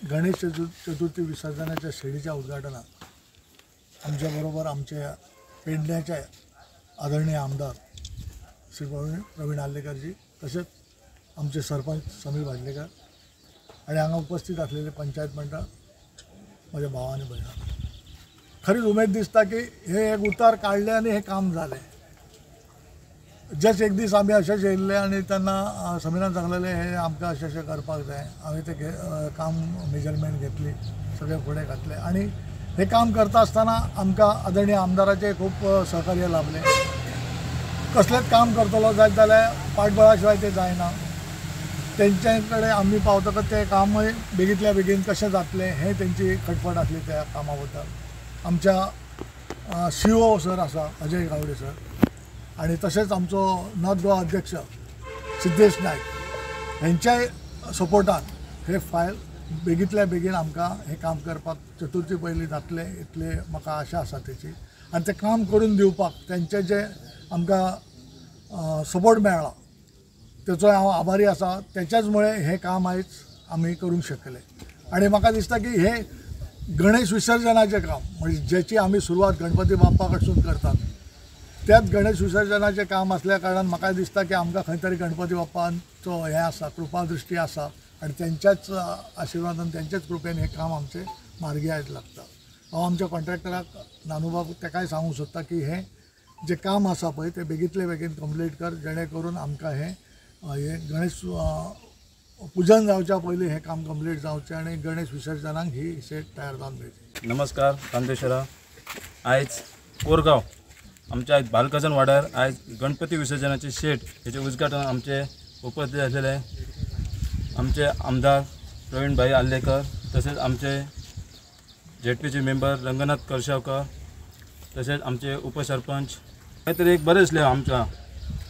गणेश चतुर्थी विसर्जनाच्या शेडीच्या उद्घाटनात आमच्याबरोबर आमच्या पेडण्याचे आदरणीय आमदार श्री प्रवीण आर्लेकरजी, तसेच आमचे सरपंच समीर भाजलेकर आणि हांगा उपस्थित असलेले पंचायत मंडळ, म्हज्या भाव आनी भयणां, खरीच उमेद दिसता की हे एक उतार काडले आनी हें काम जालें. जस्ट एक दीस आमी अशेंच येयल्ले आनी तेन्ना समीरान सांगलेलें हें आमकां अशें अशें करपाक जाय. हांवें तें काम मेजरमेंट घेतली, सगळें फुडें घातलें आनी हें काम करता आसतना आमकां आदरणीय आमदाराचें खूब सहकार्य लाभलें. कसलेंच काम करतलो जायत जाल्यार पाठबळा शिवाय तें जायना. तेंचे कडेन आमी पावतकच तें कामय बेगींतल्या बेगीन कशें जातलें हें तेंची खटपट आसली त्या कामा बद्दल. आमच्या CO sir आसा अजय गावडे सर आनी तशेंच आमचो नॉर्थ गोवा अध्यक्ष सिद्धेश नायक हेंच्याय सपोर्टान हे फायल बेगींतल्या बेगीन आमकां हें काम करपाक चतुर्थी पयलीं जातलें इतलें म्हाका आशा आसा तेची. आनी तें काम करून दिवपाक तेंचें जें आमकां सपोर्ट मेळ्ळा तेचो हांव आभारी आसा. तेच्याच मुळे हें काम आयज आमी करूंक शकले. आनी म्हाका दिसता की हें गणेश विसर्जनाचें काम म्हणजे जेची आमी सुरवात गणपती बाप्पा कडसून करतात त्याच गणेश विसर्जनाचें काम आसल्या कारणान म्हाका दिसता की आमकां खंय तरी गणपती बाप्पांचो हें आसा, कृपादृश्टी आसा आनी तेंच्याच आशिर्वादान तेंच्याच कृपेन हें काम आमचें मार्गी आयज लागता. हांव आमच्या कॉन्ट्रॅक्टराक नानूबाब तेकाय सांगूंक सोदता की हें जें काम आसा पळय तें बेगींतले बेगीन कंप्लीट कर, जेणे करून आमकां हें गणेश पुजन जावच्या पयलीं हें काम कंप्लीट जावचें आनी गणेश विसर्जनाक ही शेड तयार जावन मेळची. नमस्कार कांदेश्वरा. आयज कोरगांव आमच्या आयज बालकजन वाड्यार आयज गणपती विसर्जनाचे शेड हेचें उद्घाटन आमचे उपस्थित आसलेले आमचे आमदार प्रवीण भाई आर्लेकर, तशेंच आमचे झेडपीचे मेंबर रंगनाथ करशावकर, तशेंच आमचे उपसरपंच. खंय तरी एक बरें दिसलें आमच्या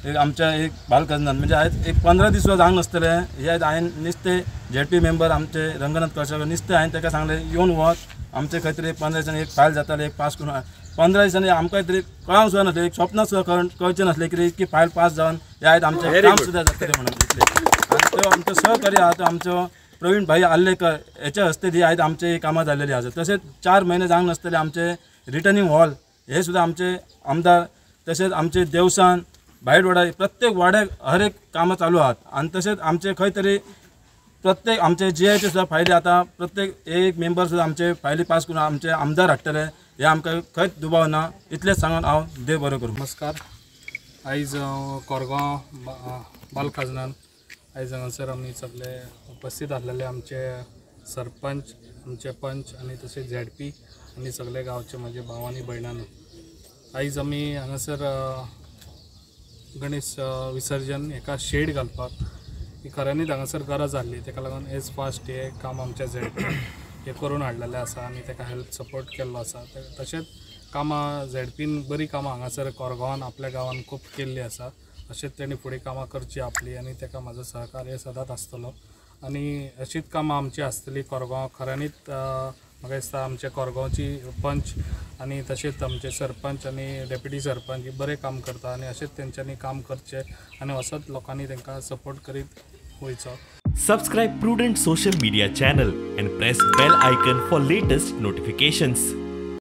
एक आमच्या एक बालकजनान म्हणजे आयज एक 15 दीस सुद्दां जावंक नासतले हे आयज हांवें निस्ते झेडपी मेंबर आमचे रंगनाथ करशावकर निस्ते हांवें ताका सांगलें येवन वच आमचे खंय तरी 15 दिसांनी एक फायल जाताले एक पास करून. 15 दिसांनी आमकां तरी कळोंक सुद्दां नासलें, एक स्वप्न सुद्दां कळचें नासलें की इतकी फायल पास जावन हे आयज आमचें काम सुद्दां जातलें म्हणून इतलें. आनी तो आमचो सहकार्य आहा तो आमचो प्रवीण भाई आर्लेकर हेच्या हस्ते ती आयज आमचे कामां जाल्लेली आसा. तशेंच 4 म्हयने जावंक नासतले आमचे रिटर्निंग हॉल हे सुद्दां आमचे आमदार तशेंच आमचे देवसान भायट वाड्यार प्रत्येक वाड्याक हर एक कामां चालू आहात. आनी तशेंच आमचे खंय तरी प्रत्येक आमचे जीआयचे सुद्दां फायली आतां प्रत्येक एक मेंबर सुद्दां आमचे फायली पास करून आमचे आमदार हाडटले हे आमकां खंयच दुबाव ना. इतलेंच सांगून हांव देव बरो करूं. नमस्कार. आयज कोरगांव बालखाजनान आयज हांगासर आमी सगळे उपस्थित आसलेले आमचे सरपंच, आमचे पंच आनी तशेंच झेडपी आनी सगळे गांवचे म्हजे भाव आनी भयणांनो, आयज आमी हांगासर गणेश विसर्जन एका शेड घालपाक ही खऱ्यांनीच हांगासर गरज आसली. तेका लागून एज फास्ट हें काम आमच्या झेडपी हें करून हाडलेलें आसा आनी तेका हेल्प सपोर्ट केल्लो आसा. तशेंच कामां झेडपीन बरीं कामां हांगासर कोरगांवान आपल्या गांवान खूब केल्लीं आसा. अशेंच तेणी फुडें कामां करचीं आपलीं आनी तेका म्हाजो सहकार्य सदांच आसतलो आनी अशीच कामां आमची आसतली कोरगांव. खऱ्यांनीच म्हाका दिसता आमच्या कोरगांवची पंच आनी तशेंच आमचे सरपंच आनी डेप्युटी सरपंच ही बरें काम करता आनी अशेंच तेंच्यांनी काम करचें आनी असोच लोकांनी तेंकां सपोर्ट करीत वयचो. Subscribe Prudent social media channel and press bell icon for latest notifications.